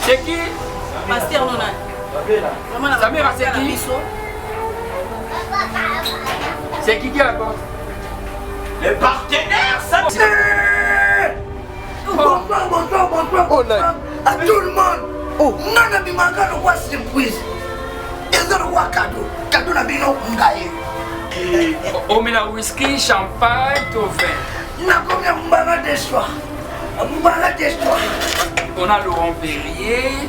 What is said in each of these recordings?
C'est qui? Pasteur non nani? Samira, c'est qui? C'est qui qui a la porte? Les partenaires, ça. Bonsoir, bonsoir, bonsoir, Oh, bonsoir à tout le monde. Oh. Nga nabimaka lokwa surprise. Eza lokwa cadeau. Cadeau na bino ngai. Omela whisky, champagne to vin. Nakomi ya mbala de soir. Mbala de soir. On a Laurent Perrier.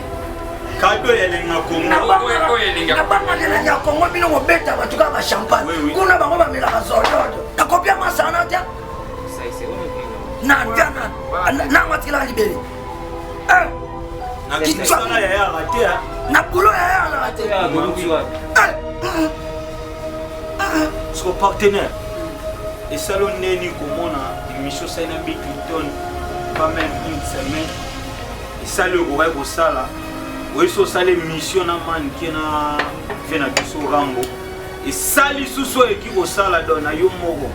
Kado ya elenga Congo. Nabangaka elengi ya Congo bino kobeta bato kaka ba champagne. Kuna bango bamelaka zododo. Nakopia masana te. Nango atikilaka libele. Na boulot ya yalaka te. Siko partenaire esalo ndeni komona émission osali na Bill Clinton pas même une semaine esali okokaki kosala oyesi osala émission na manike na vie na biso Rambo esali susu oyo eki kosala don na yo moko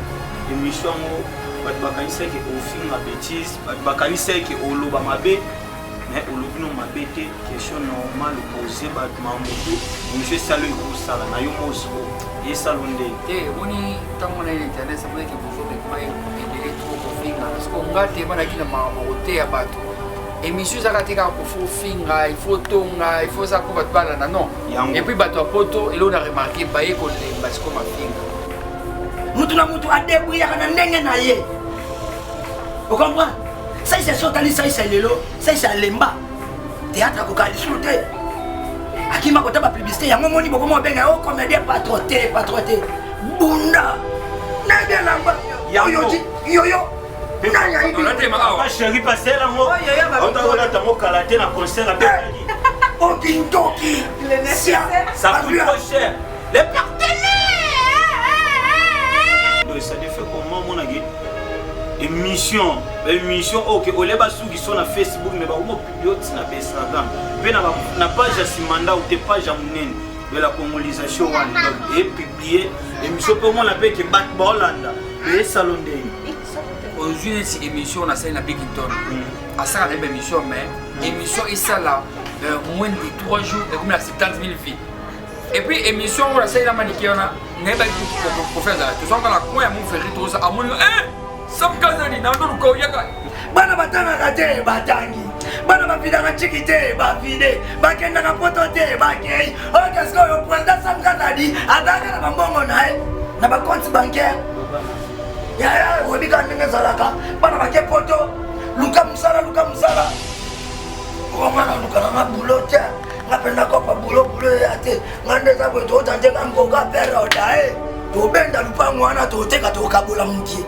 émission yango bato bakanisaki ofinga bétise bato bakanisaki oloba mabe mais olobi no mabe te question normale opose bato mamutu émission esali oyo ekosala na yo moko sikoyo esalo nde te omoni ntango na internet amonaki bozoba ekoma ebele trop kofinga siko nga te ebanaki na makambo koteya bato émission ezaka te kaka kofo finga il faut tonga il faut eza po bato balanda non et puis bato ya poto eloko na remarke baye kolemba siko mafinga mutu na mutu adebrouillaka na ndenge na ye ocomprendre saisa so otali saisa lelo saisa alemba théâtre akoka lisusu te akima kota bapublicité yango moni bokoma obenga o comédien patro te patro te bunda nayebi elamba oyo yoyo nani ayibi chéri pasel yango otakolata yango kala te na concert abetaki okintoki sia ça coûte trop cher les partenaires donc ça fait comment monaki émission émission oyo ke olie basuki so na facebook mais bakoma publie oti na instagram mpe na page ya nsima ndako te page ya monene de la congolisation wana donc epublie émission mpe omona mpe ke bato baolanda esalo ndenge ozwi neti émission nasali na bikinton asala na ye baémission mais émission esala moins de 3 jours ekomi na 70 000 vues et puis émission oyo nasali na manike wana nayebaki kofi azala tozwaka na coin ya moferri toza amoni eh Sam Kazadi na ndoluka oyaka bana batangaka te batangi bana bafidaka nciki te bafide bakendaka poto te bakei oyo keske oyo président Sam Kazadi azalaka na bambongo na ye na bacompte bancaire yaya oyebi kaka ndenge ezalaka bana bake poto luka mosala luka mosala nga naluka nanga bulo te nga mpe nakopa bulo bulo eya te nga nde eza boye tootante ka nkoka pere odaye tobenda lupango wana toteka tokabola mokie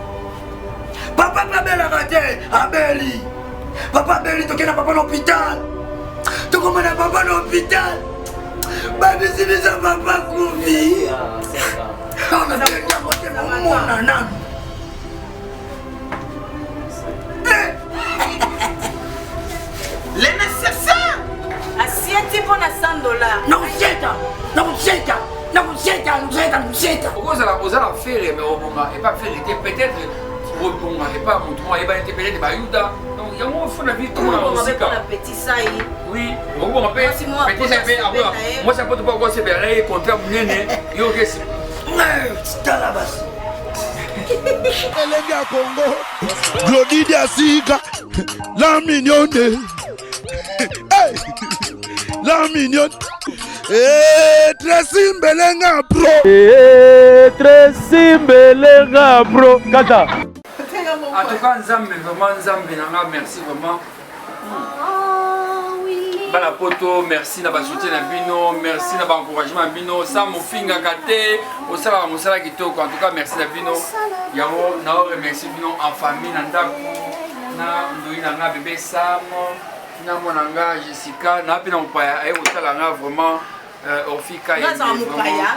papa mpe abelaka te abeli papa abeli tokenda papa na hôpital tokomona papa na hôpital babisi biso papa kufi nabendango te momona nanu Le nécessaire. Asieti mpo na 100 dollars. Nakuseta, nakuseta, nakuseta, nakuseta, nakuseta. Okozala ozala fere mais obonga epa fere te peut-être obonga epa motu moko ayebani te peut-être bayuda donc yango fo na vie tomona mosika petit sai oui okobonga mpe petit sai mpe akoya mwasi ya poto mpo akosepela na ye contrat monene yo okesi tala basi Elengi ya Congo, Glody Diasika, la mignonne. Hey, la mignonne. Hey, Tracy Mbelenga bro. Hey, Tracy Mbelenga bro. Kata. En tout cas, Nzambe, vraiment Nzambe, nanga, merci vraiment. Bana poto, merci na ba soutien na bino, merci na ba encouragement na bino. Sa mofingaka te, osalaka mosala kitoko. En tout cas, merci na bino. Yango na remercie bino en famille na ndako na ndoyi na nga bébé Sam, na mwana nga Jessica, na pe na mopaya aye kosala nga vraiment Orfika. Nga azala mopaya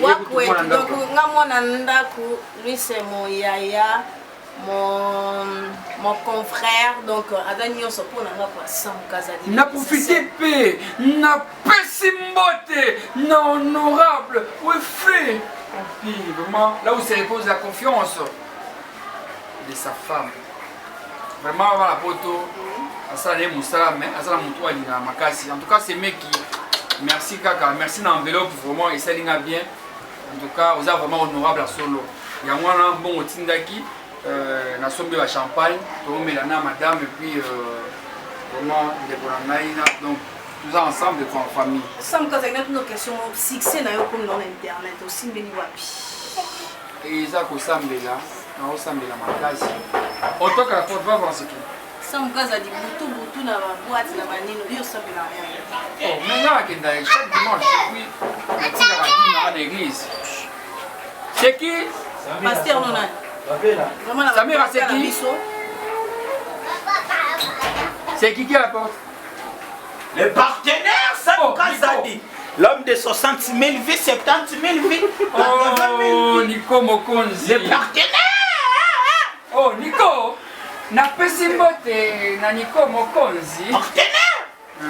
wakwetu donc nga mwana ndako lui c'est mon yaya mon mon confrère donc aza nyonso mpo na nga kwa Sam Kazadi na profite mpe napesi mbote na honorable wefe vraiment là où se repose la confiance de sa femme vraiment wana poto. Asala ye mosala mais aza na moto oyo alingaka makasi. En tout cas semeki, merci kaka, merci na enveloppe vraiment esali nga bien. En tout cas oza vraiment honorable ya solo. Yango wana mbongo otindaki euh, nasombi ba champagne toomela na madame et puis euh, vraiment ndeko na ngai na donc toza ensemble quoi en famille. Sam Kazali na tuna question moko succès na yo komi na internet osimbeli wapi? Eza kosambela, naosambela makasi. Otoka la porte va voir c'est qui. Sam Kazadi butu butu na ba boîte na ba nini yo osambela rien. Oh, mais nga nakenda chaque dimanche et puis natikaka dîme nanga na église. C'est qui? Pasteur non nani? Vraiment na Samira, c'est qui? biso. C'est qui qui à la porte? Le partenaire Sam Oh, Kazadi. L'homme de 60 000 vies, 70 000 vies, 80 000 Oh, vies. Nico Mokonzi. Le partenaire Oh, Nico. Napesi mbote na Nico Mokonzi. Partenaire Ah.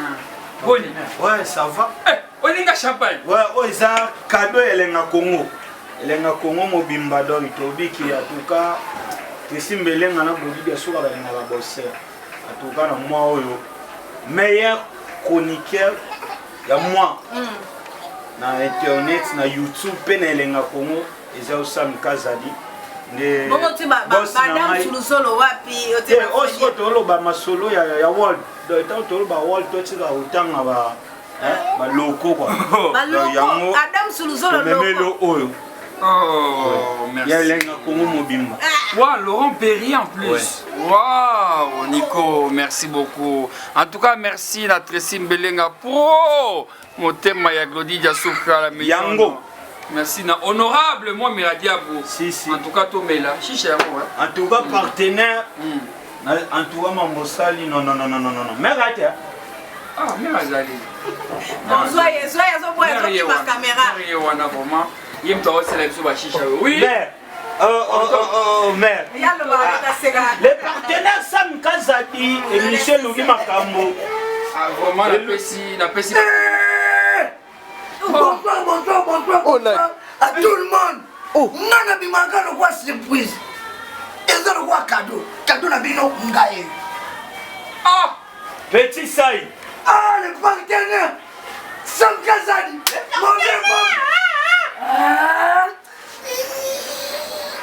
Boni. Ouais, ça va. Eh, olinga champagne. Ouais, oyo eza cadeau elenga Congo. Elenga Congo mobimba donc tobiki en tout cas tosimba elenga na Bolivia soki balingaka bosser. En tout cas na mois oyo meilleur chroniqueur ya mois na internet na YouTube mpe na elenga Congo eza Osam Kazadi nde Bongo ti ba ba boss na madame ngai. Sulusolo wapi ote Te, ba oyo sikoyo toloba masolo ya, ya world donc ntango toloba world totika kotanga ba hein, baloko kua Baloko yango Adam Suluzolo tomemelo loko. oyo Oh, ya merci. elenga Congo mobimba. Wow, Laurent Perry en plus. Wow, Nico, merci beaucoup. En tout cas, merci na Tracy Mbelenga Pro. Motema ya Glody Diasuka la maison. Yango. Merci na honorable moi Miradiabou. Si, si. En tout cas, Tomela. Chicha yango, hein. En tout cas partenaire na- en tout cas mambosali non non non non non non mère ate Ah, mère azali. Bon, zoye zoye azoboya Mère ye azokima wana. caméra. Mère ye wana vraiment. Ye moto aosala biso ba chicha. Oui. mère oh oh oh oh mère Ya loba akaseka. le partenaire Sam Kazadi émission eluki makambo Ah, vraiment napesi napesi Bonsoir, bonsoir, bonsoir, bonsoir à tout le monde. Nga nabimaka lokwa surprise. Eza lokwa cadeau. Cadeau na bino ngai. Ah! Petit Sai Ah, le partenaire Sam Kazadi. Mon vieux bon. Ah,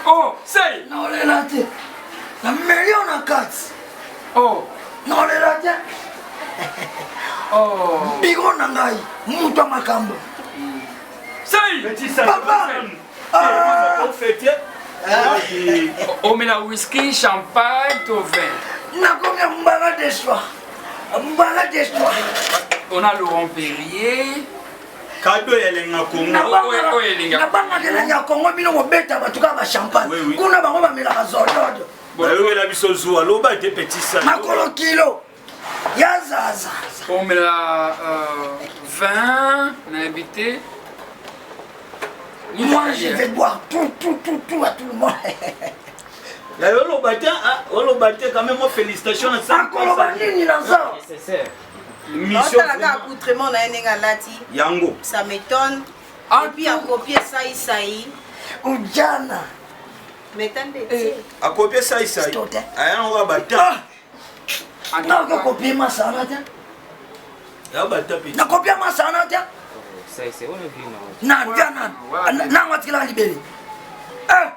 Oh, Sai. naolela te. Na million na kati. Oh. Naolela te. Oh. Biro na ngai, moto ya makambo. Sai. Petit Sai Papa. Ah. ofete Omela whisky, champagne, to vin. Nakomi ya mbala de soir. Mbala de soir. On a Laurent Perrier. cadeau ya elenga Congo Oyo- oyo elenga. nabangaka elengi ya kongo bino kobeta bato kaka bachampagne Oui, oui. kuna bango bamelaka zododo bayokela biso zuwa loba te Petit Sai makolo kilo ya zazaza Omela vin, on a invité. moi je vais boire tout tout tout tout à tout le monde yayo oloba te ah, oloba te quand même moi félicitation na Sam akoloba nini na nzor mission Otala kaka accoutrement na ye ndenge alati. yango Ça m'étonne. En Et puis akopie sai sai. ujana Mais tande tie. akopie saisai Stote. ayango bata nakokopie masana te ya bata petit nakopia masana te nango atikilaka libele Eh,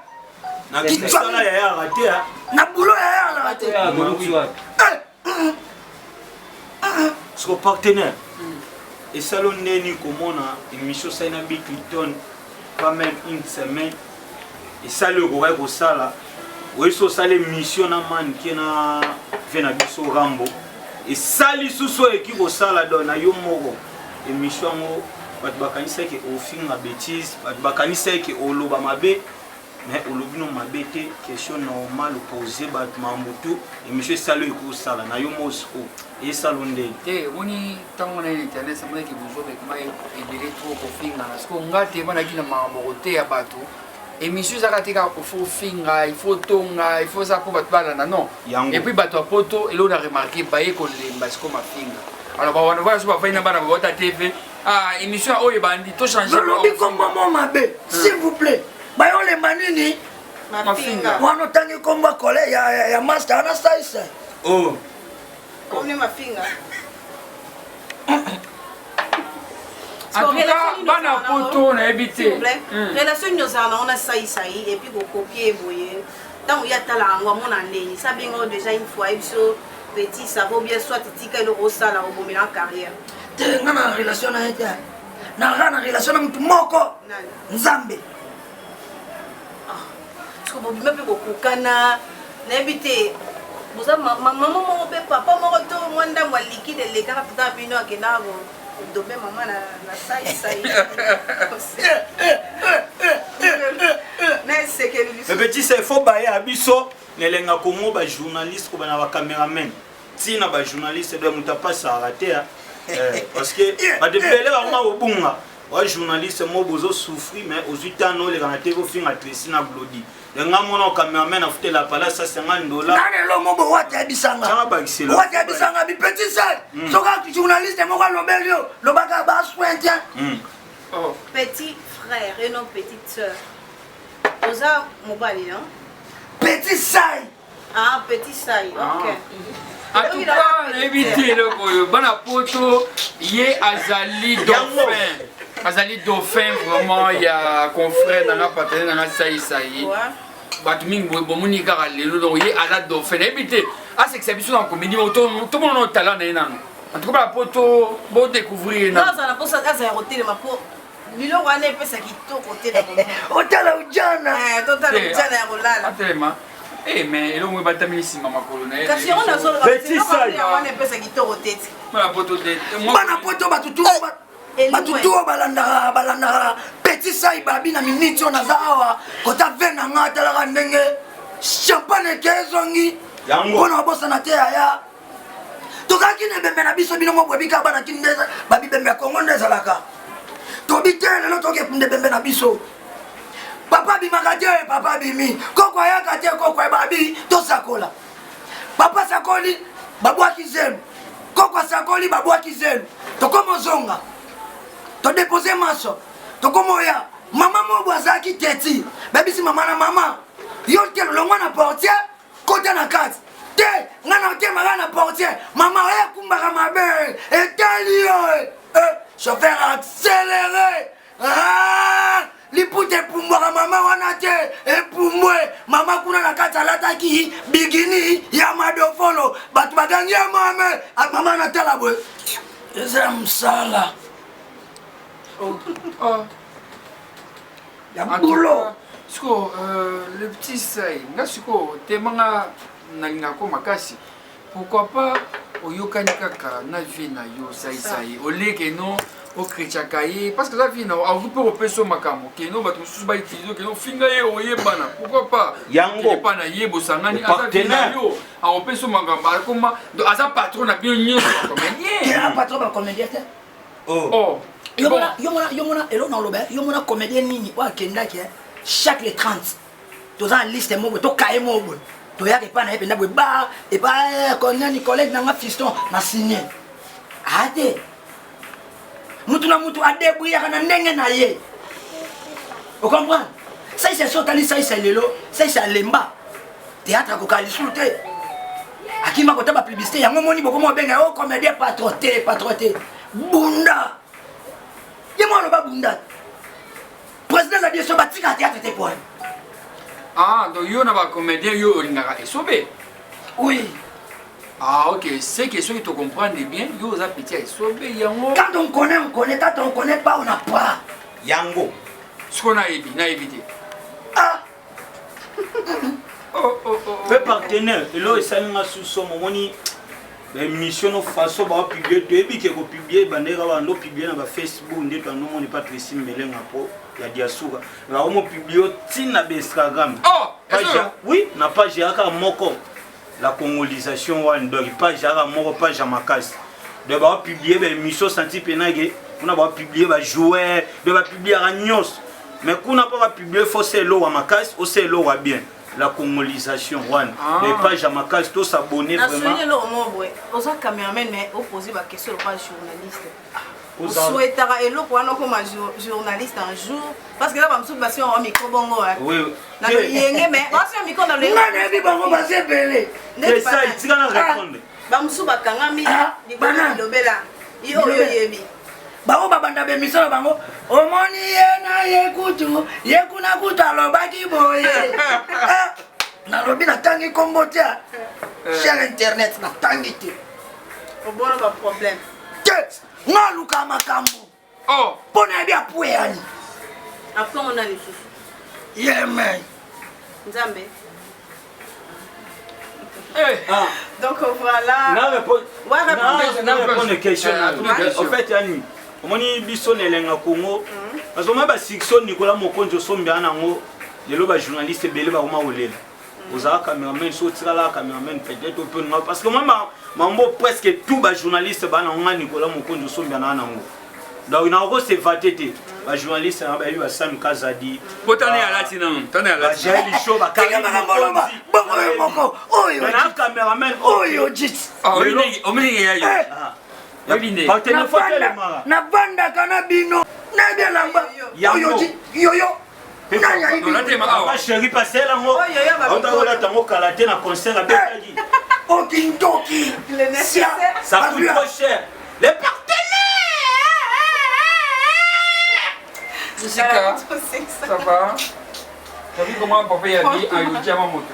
na kisala ya yaka te ah. na bulo ya yalaka te Eh, siko partenaire esalo ndeni komona émission osali na Bill Clinton pas même une semaine esali okokaki kosala oyesi osala émission na manke na ve na biso Rambo esali susu oyo eki kosala don na yo moko émission yango bato bakanisaki ofinga bétise bato bakanisaki oloba mabe mais olobi no mabe te question normale opose bato mambo tu émission esali oyo ekosala na yo moko sikoyo esalo ndeni te omoni ntango na ye na internet amonaki bozoba ekoma ebele trop kofingana sikoyo nga te ebanaki na makambo koteya bato émission ezaka te kaka faut ofinga il faut tonga il faut eza mpo bato balanda non. Yango. Et puis bato ya poto eloko na remarke baye kolemba sikoyo mafinga alors bawana wana so bafai na bana babota tv ah émission oyo ebandi to change nalobi kombo mo mabe s'il vous plaît bayolemba nini Mafinga. wana otangi kombo ya kole ya, ya, ya master wana saisai oh. Comme mafinga. En tout cas, bana poto nayebi te. Hmm. Relation nini ozala nango na saisai et puis kokopie boye ntango ye atalaka yango amona ndeni sa benga yo déjà une fois yebi so petit ça vaut bien soit tika eloko osala obomela carrière te nga na relation na ye te nanga na relation na motu moko nzambe ah, siko bobima mpe bokokana nayebi te boza mama moko mpe papa moko to mwa ndambo ya likide elekaka tata bino akendaka kodobe mama na saisai na esekeli lisusu petit c'est faut baye ya biso na elenga kongo ba journaliste kobana ba cameraman ti na ba journaliste donc moto apasaka te eh, parce que bato ebele bakoma kobunga wa journaliste mo bozo souffrir mais ozwi tano oleka na te kofinga Tracy na Glody nga mona cameraman afutela pala sa 50 dollars nani elongo bo wati ayebisanga wati ayebisanga bi petit sel hmm. soki journaliste moko alobeli yo lobaka ba soin tien hmm. oh. petit frère et non petite sœur oza mobali non petit sai Ah, petit sai, ok. Ah. En tout cas, nayebi te eloko oyo bana poto ye azali dauphin azali dauphin vraiment ya confrère nanga partenaire nanga saisai bato mingi boye bomoni kaka lelo donc ye aza dauphin nayebi te asekisa biso na comédie tomona no talent na ye nano en tout cas bana poto bodécouvrir ye nano azala mposa azala kotelema mpo biloko wana epesa kitoko te otala ujana eh, totala ujana ya kolala atelema Eh, mais elongo ebatami nsima makolo na ye kasi yango nazolobawana epesa kitoko te bana poto te bana poto bato tu eh, bato tu oyo balandaka balandaka petit sai babi na miniti oyo naza awa kota ve na nga atalaka ndenge champagne eke ezongi mpo na babosana te yaya tozalaki na ebembe na biso bino moko boyebi kaka bana kini nde babibembe ya kongo nde ezalaka tobi te lelo toke kunda ebembe na biso papa abimaka te papa abimi koko ayaka te koko ebabi tosakola papa asakoli babwaki zelu koko asakoli babwaki zelu tokoma ozonga todepose maso tokoma oya mama mobo azalaki teti babisi mama na mama yo te longwa na portier kota na kati te nga na otema kaka na portier mama oyo akumbaka mabe etali yo eh, chauffeur accéléré ah, liputa epumbwaka mama wana te epumbwe mama kuna na kati alataki bikini ya madofolo bato bagangi ya mame ah, mama natala boye eza ya mosala oh. Oh. ya boulot sikoyo euh, le petit sai nga sikoyo tema nga nalingaka ko makasi pourquoi pas oyokani kaka na vie na yo saisai olie keno okretiaka ye parce que aza vie na yo akoki mpe kopesa yo makambo keno bato mosusu bautilize keno ofinga ye oyebana pourquoi pas yango epa na ye bosangani aza vie na yo akopesa yo makambo akoma aza patron na bino nyonso bacomédien patron bacomédien te Oh. oh. Yo mona yo mona yo mona eloko na oloba yo mona comédien nini oyo akendaki eh, chaque le 30 toza na liste moko to kaye moko boye toyaka epai na ye mpenza boye ba epai eh, nani collègue na nga fiston na signe aya te mutu na mutu adebriyaka na ndenge na ye ocomprendre saisa so otali saisa lelo saisa alemba théâtre akoka lisusu te akima kota ba publicité yango moni bokoma obenga o oh, comédien patron te patron te bunda ye mwana aloba bunda président aza biso batika théâtre te poye ah donc yo na bacomédien yo olingaka esobe oui Ah ok, c'est que soki to comprendre bien, yo oza petit ya esobe yango. Quand on connaît, on connaît, quand on connaît pas, on apprend. Yango. Siko nayebi, nayebi te. Ah mpe partenaire eloko esali nga susomo omoni baémission no façon baopublie toyebi ke kopublie ebandeki kaka bando publie na bafacebook nde toandomoni pa tracy mbelenga mpo ya diasuka bakomopublie ntina bainstagram oh, oui na page yaka moko la congolisation wana donc page yaka moko page ya makasi donc baopublie baémission santi mpenake kuna baopublie bajoueur donc bapubliaka nyonso mais kuna mpo bapublie fo se eloko ya makasi ose eloko ya bien la congolisation wana ah. les pages ya makasi to s'abonner vraiment eloko moko boye oza cameraman mais opose baquestion lokola journaliste osouhaitaka eloko wana okoma journaliste un jour parce que eza bamosusu basi yango micro bongo na loyenge mais basi ya micro na loyenge nayebi bango baza ebele tika na répondre. Bamosusu bakangami ah, likolo bilobela. Yo oyo oyebi. Bango babanda bemission na bango omoni ye na ye kutu ye kuna kutu alobaki boye. Ah, nalobi natangi nkombo te eh. cher internet natangi te. Obona ba problème. Te nga aluka makambo. Oh. Mpo nayebi apue yani. Apongo na lisusu. Ye mei. Nzambe. Eh. Ah. Donc voilà. Na répondre. Ouais, répondre. Na répondre question. Eh, en fait yani omoni biso na elenga Congo. Mm. Parce que moi ba succès Nicolas Mokonzi osombi ana ngo lelo ba journaliste ebele bakoma kolela. Mm. Ozala cameraman so otikala cameraman peut-être ope nga parce que moi mambo presque tout ba journaliste bana nga Nicolas Mokonzi osombi ana nango. Donc na ko se vate te. Ba journaliste na bayebi ba Sam Kazadi. Po tana ya lati nanu, tana ya lati. Ba Jael Show ba Tika makambo oloba bongo yo moko oyo Na cameraman oyo jit. Ah, omini ya yo. Eh. Oyebi nde. Partenaire faut telemaka. Navandaka na bino nayebi elamba oyo jit yoyo nani ayebi. Papa chéri passer yango. Otakolata yango kala te na concert abetaki. Okindoki. Ça coûte trop cher. Les partenaires. Jessica, ça va? T'as vu comment papa y a dit à Yojama moto?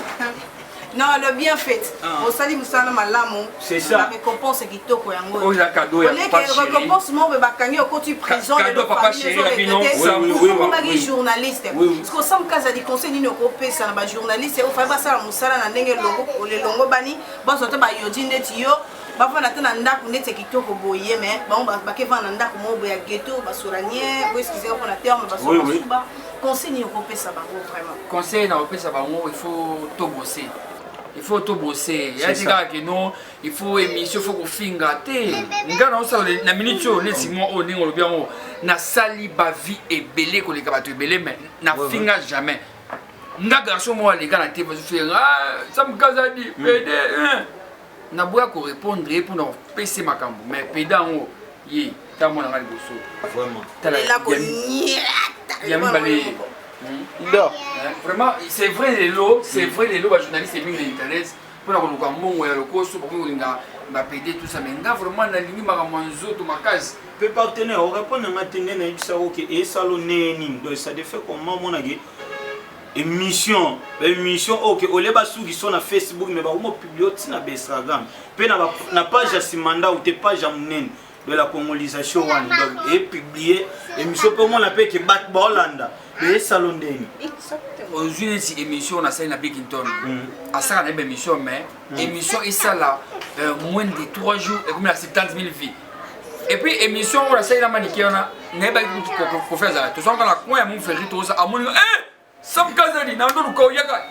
Non, le bien fait. Ah. Osali musala malamu. C'est ça. La récompense kitoko yango. Oyo eza cadeau ya papa chéri. Récompense moko be bakangi okoti prison. Cadeau papa chéri na bino. Okomaki journaliste. Parce que Sam Kazadi conseil nini okopesa na ba journaliste oyo fallait basala musala na ndenge elongo elongo bani bazwa te ba yodi ndeti yo bafanda te na ndako ndeti ya kitoko boye mais bango bakefanda na ndako moko boye ya ghetto basola nie bo excuse mpo na terme basola basuba. Conseil nini okopesa bango vraiment? Conseil na kopesa bango, il faut to bosser. Il faut to bosser. Ya ti kaka ke non, il faut émission, il faut kofinga te. Nga na osala na minute oyo neti mwa oyo ndenge olobi yango, nasali ba vie ebele koleka bato ebele mais na finga jamais. Nga garçon moko aleka na te bazofinga, ah, Sam Kazadi, pede, hein. Naboya ko répondre ye mpona kopesa makambo mais peda yango ye ta mwana nga liboso. Vraiment. Tala ya mibale. Non. Vraiment, c'est vrai lelo, c'est vrai lelo ba journaliste mingi na internet mpona koluka mbongo ya lokoso bakoki kolinga ba pede tout ça mais nga vraiment nalingi makambo ya nzoto makasi. Pe partenaire, o répondre nga te nde nayebisa yo ke esalo ndenge nini. Donc ça défait comment omonake émission ba émission oyo ke olie basuki so na Facebook mais bakomo publie ti na Instagram pe na, na page ya Simanda ou te page ya monene de la congolisation wana donc e publier émission pe omona pe ke bato baolanda esalo ndeni ozwi neti émission nasali na Bikington asala na ye baémission mais émission esala euh, moins de 3 jours ekomi na 70 000 vues et puis émission oyo nasali na manike wana nayebaki kutu kofi azala tozwaka na coin ya monferri toza amoni eh Sam Kazadi na ndo luka oyaka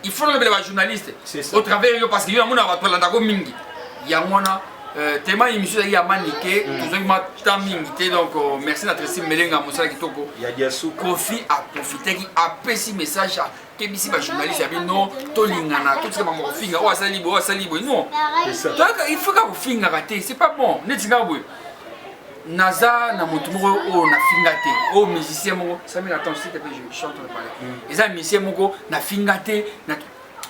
il faut nalobela ba journaliste au travers yo parce que yo namonaka bato balandako mingi yango wana euh, tellement émission ezalaki ya manike tozwaki ma temps mingi te donc euh, merci na Tracy Melenga mosala kitoko Kofi aprofitaki apesi message akebisi ba journaliste ya bino tolingana totika bango kofinga oyo asali boye oyo asali boye non toyaka il faut kaka kofingaka te c'est pas bon neti nga boye naza na moto moko oyo nafinga te oyo musicien moko Samir attends s'il te plaît je chante le palais eza musicien moko nafinga te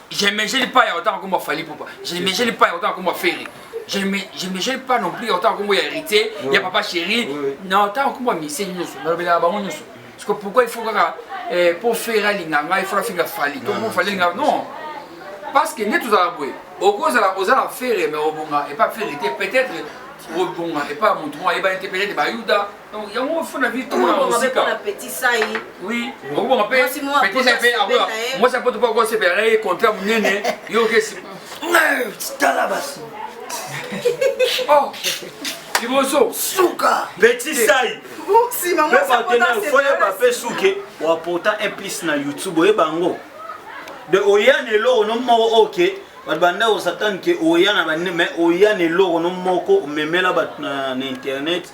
je me gêne pas ya otanga kombo Fally Ipupa je me gêne pas ya otanga kombo Ferre je me je me gêne pas non plus ya otanga kombo ya héritier ya papa chéri na otanga kombo ya musicien nyonso nalobelaka bango nyonso parce que pourquoi il faut kaka eh, po Ferre alinga ngai il faut afinga Fally to po Fally alinga non parce que nde tozala boye okozala oza na Ferre mais obonga epa Ferre te peut-être obonga epa motu moko ayebani te peut-être bayuda donc yango fo na vie tomona mosika oui okobonga mpe petit sai mpe akoya mwasi ya poto mpo akosepela na ye contrat monene yo okesi tala basi oh liboso suka petit sai mpe partenaire fo yeba mpe suke oaporta un plus na youtube oyeba yango de oya na eloko no moko oke bato banda kosatane ke oya na bane mais oya na eloko no moko omemela bato na internet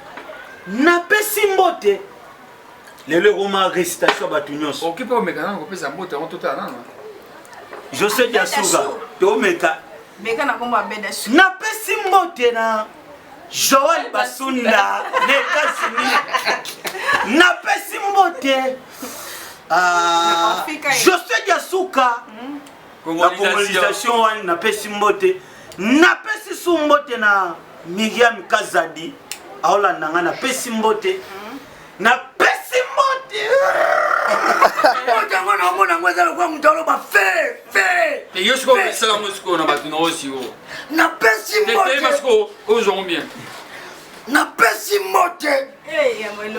napesi mbote lelo ekoma récitation ya bato nyonso oki mpe omeka nano kopesa mbote yango totala nano josé diasuka tomeka napesi mbote na joel basunda na états-unis napesi mbote ah, josé diasuka na congolisation wana napesi mbote. Napesi su mbote na Myriam Kazadi aolanda nga, napesi mbote, napesi mbote. Mbote yango naomona yango eza lokola moto aloba fe fe. Te, yo sikoyo esala yango sikoyo na bato na oyo sikoyo. Napesi mbote. Sikoyo ozwa yango bien. Napesi mbote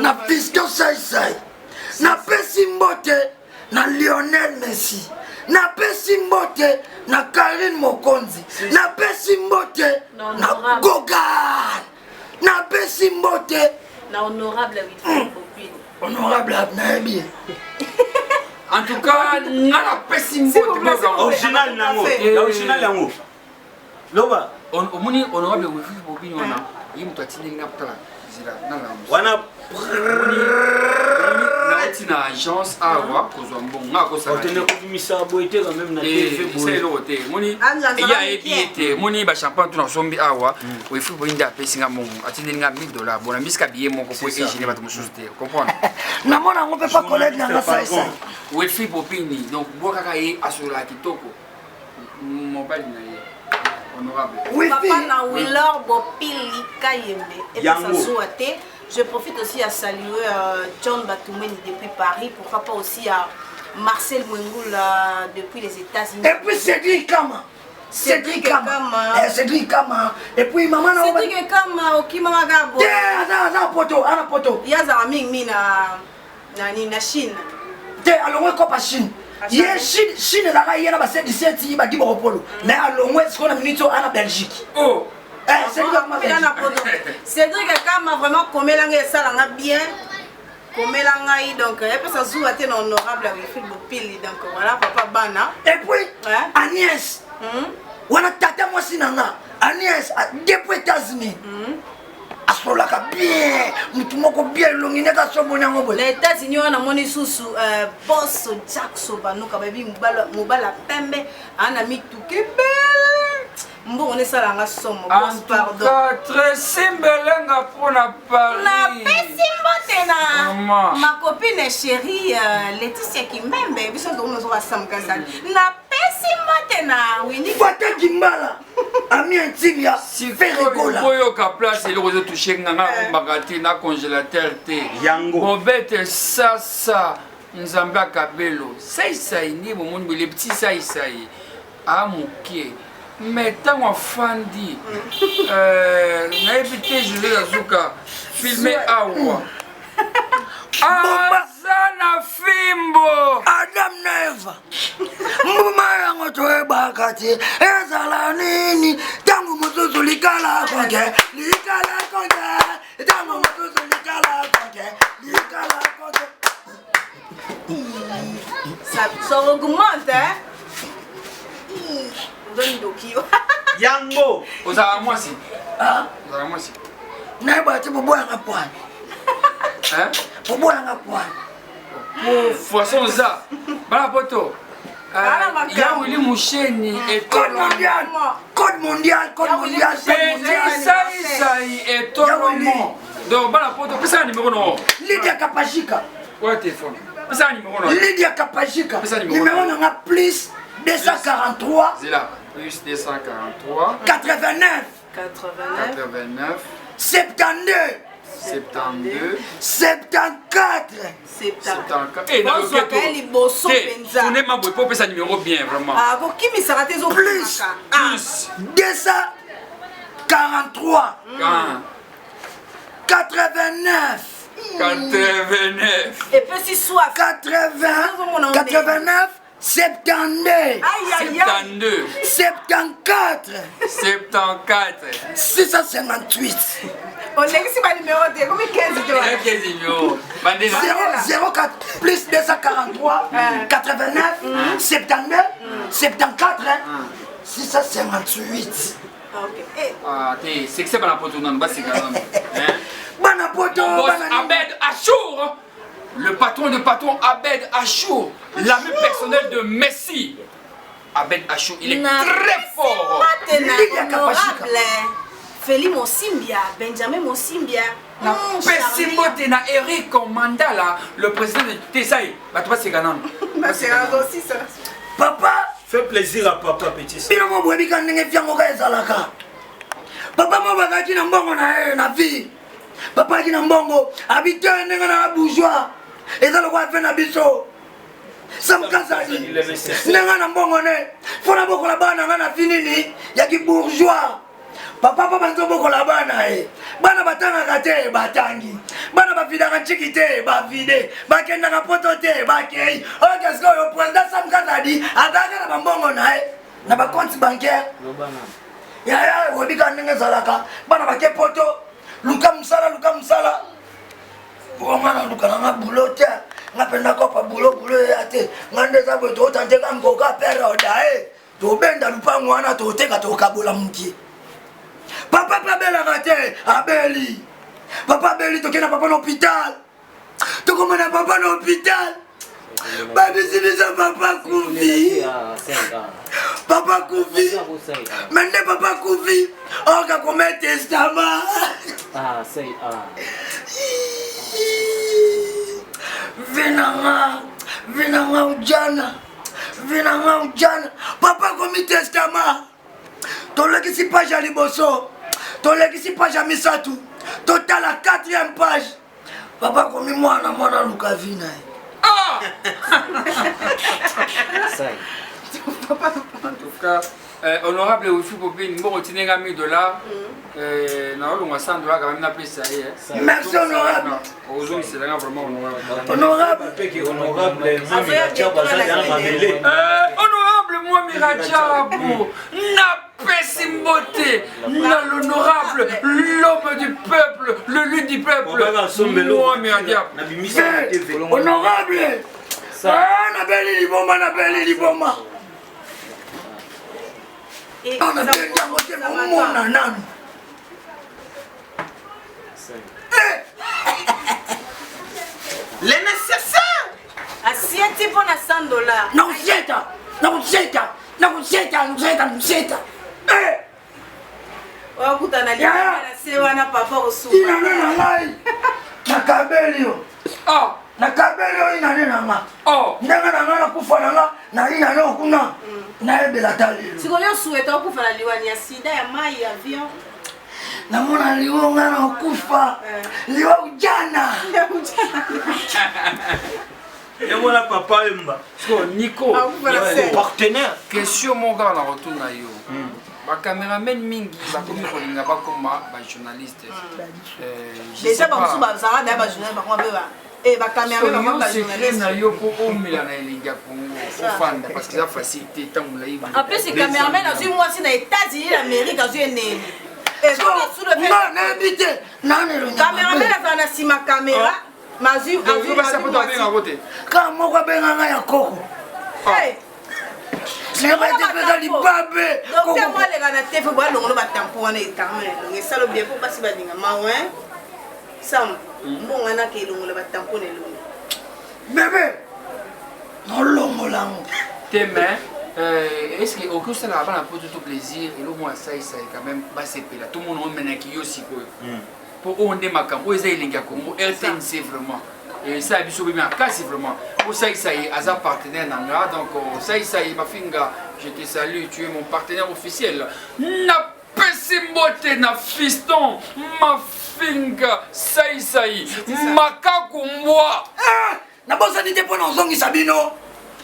na Fiston Saisai, napesi mbote na Lionel Messi, napesi mbote na Karine Mokonzi, napesi mbote na Gogan, napesi mbote na honorable Wilfred Bopini. Honorable nayebi ye. En tout cas, nga napesi mbote. Original nango, original yango. Loba. Omoni honorable Wilfred Bopini wana, ye moto atindeli nga kotala nzela nalala. Wana nauti na agence awa kozwa mbongo nga akosakende kobimisa boye te quand même na TV boye eloko te. Moni ye ayebi ye te. Moni bachampagne tuna asombi awa, Wilfred Bopini nde apesi nga mbongo, atindeli nga 1000 dollars bona mbisika biye moko po egene bato mosusu te comprendre. Namona yango mpe pa collègue nanga saisai. Wilfred Bopini, donc bwa kaka ye asololaka kitoko, mobali na ye honorable. Papa na Willor Bopili Kayembe epesa zuwa te. Je profite aussi à saluer John Batoumeni depuis Paris, pourquoi pas aussi à Marcel Mwengoula depuis les États-Unis. Et puis Cédric Kama. Cédric Kama. Eh, Cédric Kama. Et puis maman na Cédric Kama okimaka kaka bo. Te, aza aza poto, ana poto. Ye azalaka mingi mingi na nani, na Chine. Te, alongwe kopa Chine. Ye Chine, Chine ezalaka ye na ba 7 ba Dibokopolo. Mais alongwe sikoyo na minute oyo ana Belgique. Oh. Eh, Cédric Kama. Cédric Kama vraiment komelanga esalanga bien. Komela ngai donc epesa zuwa te na honorable Wilfried Bopili, donc voilà papa bana. Et puis Agnès, wana tata mwasi na nga Agnès depuis États-Unis, asololaka bien, mutu moko bien, elongi ndenge asomoni yango boye. Na États-Unis wana namoni susu boss Jackson Banuka bayebi mobala pembe ana mituka ebele, mbongo nesalanga somo. Boss, pardon. Tracy Mbelenga mpona Paris. Napesi mbote na ma copine chérie Laetitia Kimbembe, biso tokomi ozoka samukasali. Napesi mbote na Winnie Fata Kimbala, ami intime ya Ferregola. Boyoka place eloko ezotouche nga, nga nakombaka te na congélateur te. Yango bobete sasa nzambe akabelo saisai nde bomoni boye le petit saisai a moke, mais ntango afandi nayebi te. José Azuka filme awa aza na fimbo. Adam na Eva, mbuma yango toyebaka te ezala nini. Ntango mosusu likala konke, likala konke, ntango mosusu likala konke, likala konke. Ça augmente, hein. Ozondoki yo. Yango. Ozala mwasi, ozala mwasi. Nayeba te, boboyanga pwani, boboyanga pwani. Po façon oza bana poto ya Willy Musheni. Code mondial, code mondial, code mondial. Saisai etolomo. Donc bana poto, pesaka numéro no. Lydia Kapashika. Oya telefone, pesaka numéro no. Lydia Kapashika, numéro nanga plus 243. Zela, plus 243. 89. 89. 72. 72. 74. 74. Bozwaka ye liboso mpenza. Tourne boye po opesa numéro bien vraiment. Kokimisaka te. Plus. Plus. 243. 89. 89. Epesi soif. 80, 89, 72. 72. 74. 74. 658. Olekisi banimero te, ekomi 15 te. 15 numéro bandela. 04 plus 243 89 72 74 658. Ah, te sekise bana poto nanu baseka nanu. Bana poto. Abed Achour, le patron de patron, Abed Achour, l'ami personnel de Messi. Abed Achour, il est très fort. Honorable Feli Mosimbia, Benjamin Mosimbia. Napesi mbote na Eric Mandala, le président de te. Sai bato baseka nanu. Papa. Fais plaisir à papa petit. Bino mo boyebi ka ndenge fiango ka ezalaka. Papa mo bazalaki na mbongo na ye na vie. Papa aki na mbongo abi te ndenge na bourgeois. Eza lokola fe na biso. Sam Kazadi ndenge na mbongo ne mpo na bokola bana nga na vie nini ya ki bourgeois. Papa mpo banzo bokola bana ye. Bana batangaka te batangi. Bana bavidaka ntiki te bavide. Bakendaka poto te bakei. Oyo sikoyo président Sam Kazadi azalaka na bambongo na ye na ba compte bancaire. Yaya oyebi kaka ndenge ezalaka bana bake poto luka mosala luka mosala po nga naluka na nga bulo te nga mpenza kopa bulo bulo eya te nga nde eza boye tootante ka nkoka pere odae tobenda lupango wana toteka tokabola mokie papa mpe abelaka te abeli papa abeli tokenda papa na hôpital tokomona papa na hôpital babisi biso papa kufi papa kufi me nde papa kufi oka kome testament vinanga vinanga ujana vinanga ujana papa akomi testament tolekisi page ya liboso tolekisi page ya misato totala 4e page papa akomi mwana mwana aluka vi na ye ah! En tout cas, euh, honorable Wifi Popine, mbongo otindi nga 1000 dollars, mm. euh, naolongwa 100 dollars quand même napesa ye. Merci honorable. Ozongisela nga vraiment honorable. Honorable. Peke honorable Mwami Rajabu aza na mabele. Euh, honorable Mwami Rajabu, napesi mbote na l'honorable, l'homme du peuple, l'élu du peuple. Mwami Rajabu. Honorable. Ah, nabeli liboma, nabeli liboma. Ah, nabeli yango te, momona nanu. Le nécessaire asieti mpo na 100 dollars nakosieta nakosieta nakosieta nakosieta nakosieta okutana na se wana papa osuka inane na ngai nakabeli yo ah. nakabeli yo inane na nga oh. ndenge na ngai nakufa na nga na inane okuna mm. nayebela ta lelo sikoyo osueta okufa na liwani ya sida ya mai ya avion namona liwa nga na okufa liwa ujana yango papa wemba siko nico partenaire question moko kaka na retour na yo hmm. bacameraman mingi bakomi kolinga bakoma bajournaliste hmm. euh, déjà bamosusu bazalaka daya bajournaliste bakoma mpe Eh, ba cameraman bango ba journaliste. na yo po omela na elengi ya Congo ofanda parce que eza facile te ntango molai. En plus cameraman azwi mwasi na États-Unis d'Amérique azwi enene. Nga nayebi te nani elongi. Cameraman azala na nsima camera. Mazwi azwi mwasi. Kaka moko abenga nga ya koko. Singapeza libabe. Docteur moi aleka na te fo balongolo ba tampon wana etanga na elongi esalo bien po basi balinga mawa hein. Sam, mbongo wana ke elongola ba tampon na elongi. Bebe, nolongola yango. Te mais euh, est-ce que okoki osalaka bana poto to plaisir eloko moko asaisai quand même basepela to mona omenaki yo sikoyo mpo oyo nde makambo oyo eza elengi ya congo rtnc vraiment esala biso bomi makasi vraiment osalisa ye aza partenaire na nga donc osalisa ye mafinga je te salue tu es mon partenaire officiel na Pesi mbote na fiston mafinga saisai makaku mbwa. Ah, nabosani te mpo na ozongisa bino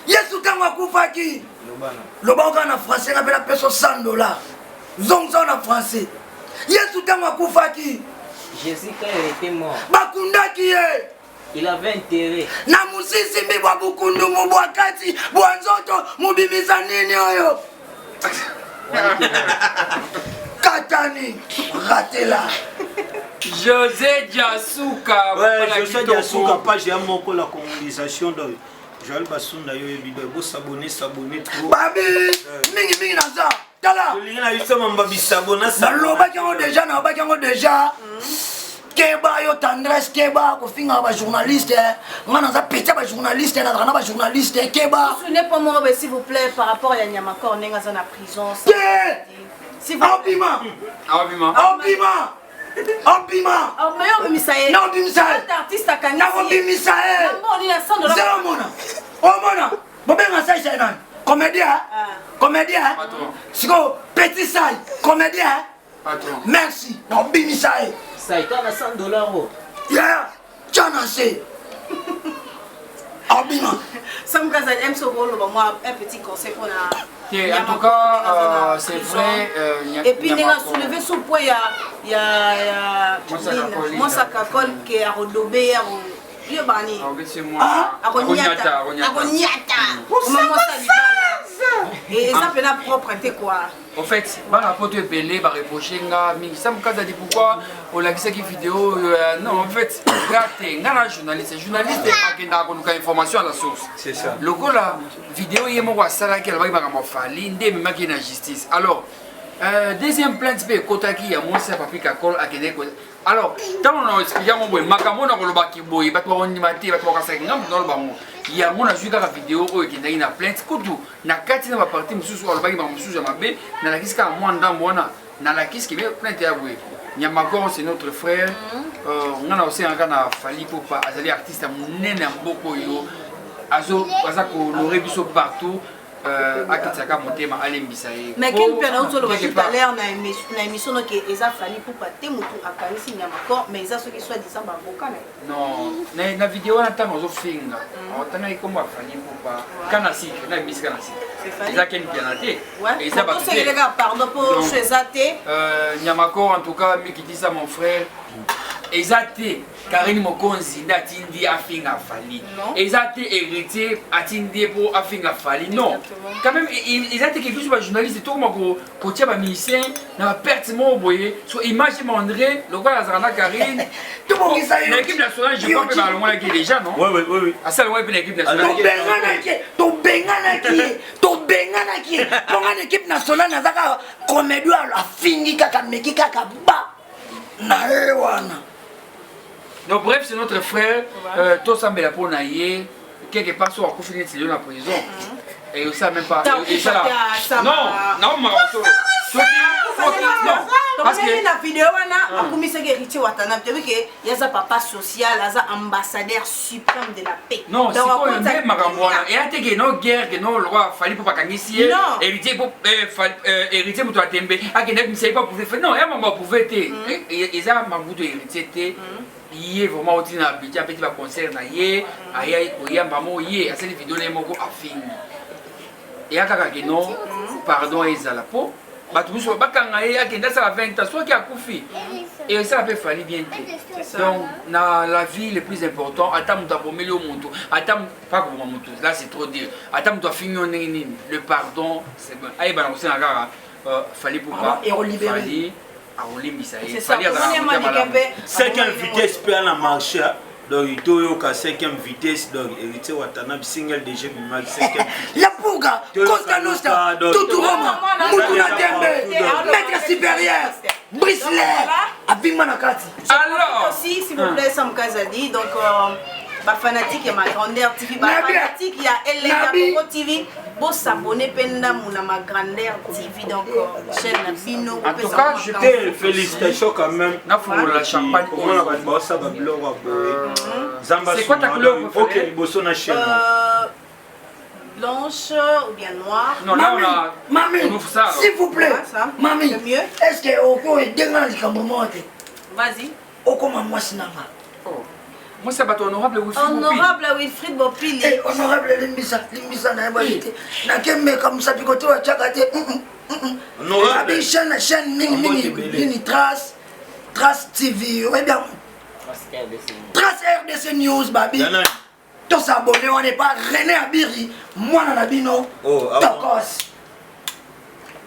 yesu ntango akufaki loba oka na français nga mpe napeso 100 dollar zongisa na français yesu ntango akufaki Jésus, quand il était mort, bakundaki ye il avait intérêt. na mosisimbi bwa bukundumu bwa kati bwa nzoto mobimisa nini oyo katani ratela José Diasuka ouais, José Diasuka page ya moko la congolization donc Joël Basunda yo yebi donc bo s'abonner s'abonner trop babi mingi mingi naza tala tolingi na biso mamba bisabo na nalobaki yango deja nalobaki yango deja keba yo tendresse keba kofingaka bajournaliste nga naza peti ya bajournaliste nazalaka na bajournaliste keba ne po moko be s'il vous plaît par rapport ya nyamakor ndenge aza na prison te abima abima abima obimisa ye naobimisa ye nakobimisa ye zela omona omona bobenga saisa ye nani Comédien? Ah. Comédien? Sikoyo petit sai, comédien? Patron. Merci. Naobimisa ye. Sai, toi na 100 dollars. Oh. Yaya, tya na se. Abima. Sam Kazal aime ce rôle, moi, un petit conseil pour la. En tout cas, c'est vrai. Et puis, il a soulevé ce point, il y a. Il y a. Mosaka Kol qui a redobé, yo bani akonyata akonyata eza mpena propre te quoi. Au fait, bana poto ebele bareproche nga mingi. Sam Kazadi, pourquoi olakisaki video? Non, en fait, nga te, nga na journaliste. Journaliste akendaka koluka information à la source. C'est ça. Lokola video ye moko asalaki, alobaki makambo Fally nde ememaki ye na justice. Alors deuxième plainte mpe ekotaki ya mwasi ya Papi Kakol akendeki. Alors ntango na explike yango boye, makambo na kolobaki boye, bato bakondima te, bato bakasaki nga moto naloba yango. Yango nazwi kaka video oyo ekendaki na plainte. Kutu na kati na baparti mosusu alobaki makambo mosusu ya mabe, nalakisi kaka mwa ndambo wana, nalakisi ke plainte ya boye. Nyamakor, c'est notre frère. Nga na osengaka na Fally Ipupa, azali artiste ya monene ya mboka oyo, aza kohonorer biso partout, akitisaka motema, alembisa ye. Mais ken mpe nauti oloba tout à l'heure na émission noke eza Fally Ipupa te motu akanisi Nyamakor, mais eza soki soit disant bavoka na ye. Non, na video wana, ntango azofinga, otangaki kombo ya Fally Ipupa kana sike na ebisi kana sike, eza ken piana te, eza bato te. Pardon, po so eza te. Nyamakor, en tout cas, mikitisa, mon frère. Eza te Karine Mokonzi nde atindi afinga Fally, eza te Héritier atindi ye mpo afinga Fally. Non, quand même, eza te ke biso bajournaliste tokoma kotia bamusicien na baperte moko boye. So image ma André lokola azalaka na Karine na équipe nationale, je crois mpe balongolaki déjà, non? Asi alongolaki mpe na équipe nationale. Tobenganaki ye, tobenganaki ye mponga na équipe nationale. Nazaka comédie, afingi kaka, meki kaka ba na ye wana. Donc bref, c'est notre frère. Tosambela mpo na ye. Quelque part, so akufi neti lelo na prison et osala même pas esala. Non, naomaka solo soki non, parce que na video wana akumisaki Héritier Watanabe, toyebi ke ye aza papa social, aza ambassadeur suprême de la paix. Non, sikoyo nde makambo wana eya te ke no guerre, ke no lokwa Fally mpo bakangisi ye Héritier po Héritier moto atembe akende abimisa ye po aprouve. Non, eya mambo aprouve te, eza mabutu Héritier te. Ye vraiment oti na budget, apeti baconcert na ye, aya koyamba mo ye asali video na ye moko, afingi. Eya kaka ke non, pardon ezala po bato mosusu bakanga ye, akende asala 20 ans. Soki akufi, esala mpe Fally bien te. Donc na la vie, le plus important, ata moto abomeli yo moto, ata pas koboma moto, là c'est trop dire, ata moto afingi yo ndenge nini, le pardon, c'est bon. Ayebana kosenga kaka Fally Ipupa, Fally akolimbisa ye. Fally azalaka. Cinquième vitesse mpe ana marché. Donc toyoka cinquième vitesse, donc Héritier Watanabe, single déjà bimaki, cinquième. La Puga, Costa Nostra, Tutu Roma, Mutu na Tembe, maître supérieur Brisler abima na kati. Alors aussi, s'il vous plaît, Sam Kazadi, donc bafanatique ya Ma Grandeur TV, bafanatique ya Elenga Congo TV, bosabone mpe ndambu na Ma Grandeur TV, donc chaîne na bino. En tout cas, je te félicitations quand même. Nafungola champagne. Omona bato baosala babiloko ya boye. Zamba. C'est quoi ta couleur? Ok, liboso na chaîne. Blanche ou bien noire. Non, là on a. Mami, s'il vous plaît. Mami, est-ce que oko edenga na likambo moko te? Vas-y. Okoma mwasi na nga. Mwasi ya bato, honorable Wilfried. Honorable Wilfried Bopili. Honorable, limbisa, limbisa, nayebaki te. Nakemeka mosapi kote batiaka te. Abi chaîne, chaîne nini nini nini, Trace, Trace TV, oyebi yango, Trace RDC News. Babi tosabone wana epa René Abiri, mwana na bino tokos.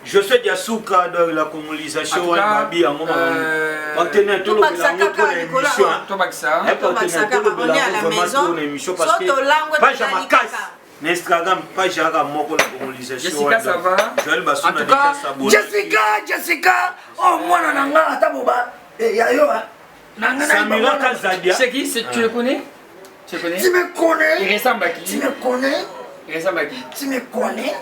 José Diasuka, donc la congolisation wana babi yango, partenaire, tolobela yango mpona émission. Partenaire, tolobela yango vraiment mpona émission, parce que page ya makasi na Instagram, page yaka moko la congolisation. Jessica, ça va? Joël Basuna déjà s'abonné. Jessica, Jessica, oh, mwana na nga, ata boba ya yo. Samira Kazadia. C'est qui? Tu le connais? Tu le connais? Tu me connais. Il ressemble à qui? Tu me connais. Il ressemble à qui? Tu me connais.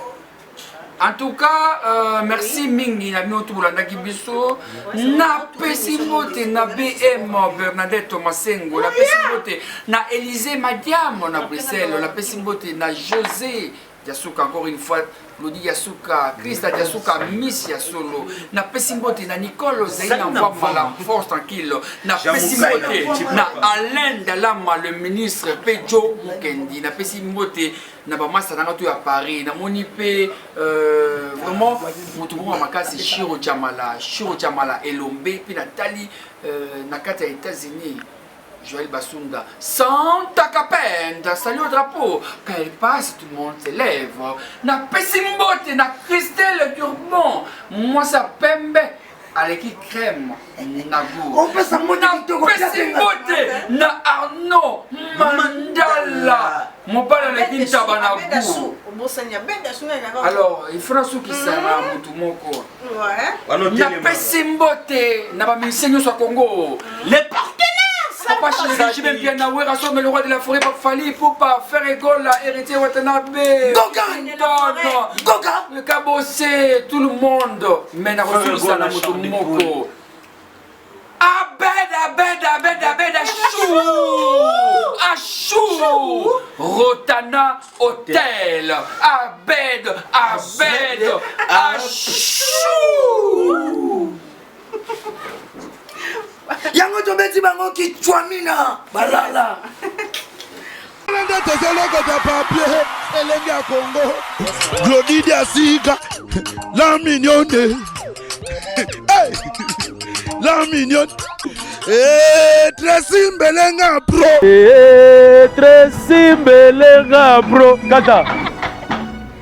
En tout cas, merci mingi na bino tobolandaki biso. Napesi mbote na BM Bernadette Masengo, napesi mbote na Élysée Madiamo na Bruxelles, napesi mbote na José. Diasuka encore une fois Lodi Diasuka Christa Diasuka Miss ya solo napesi mbote na Nicole Zaina Mvwamala force tranquille napesi mbote na Alain Dalama le ministre pe Joe Mukendi napesi mbote na bamasta nanga to ya Paris namoni pe euh, vraiment moto moko ya makasi Shiro Chamala Shiro Chamala Elombe pe natali euh, na kati ya États-Unis Joël Basunda Santa Capenda salut au drapeau quand elle passe tout le monde se lève na pesi mbote na Christelle Durbon mwasi ya pembe aleki crème na goût opesa mbote kitoko pesi mbote na Arnaud Mandala mobali aleki ntaba na goût alors il faut nasukisa na motu moko napesi mbote na bamusicien nyonso ya congo les partenaires Papa Chéri, JB Mpiana, Werrason, le roi de la forêt, Papa Fally, Poupa, Ferre Gola, Héritier Watanabe, Goga, Goga, le Cabossé, tout le monde. Mais na ressource na moto moko. Abed, Abed, Abed, Abed, Achou, Achou, Rotana Hotel, Abed, Abed, Achou. Yango tobeti bango kichwamina balala. Nde tozolokota papier elenge ya Congo Glody Diasika la mignonne hey! la mignonne hey, eh, Tracy Mbelenga bro hey, eh, Tracy Mbelenga bro kata.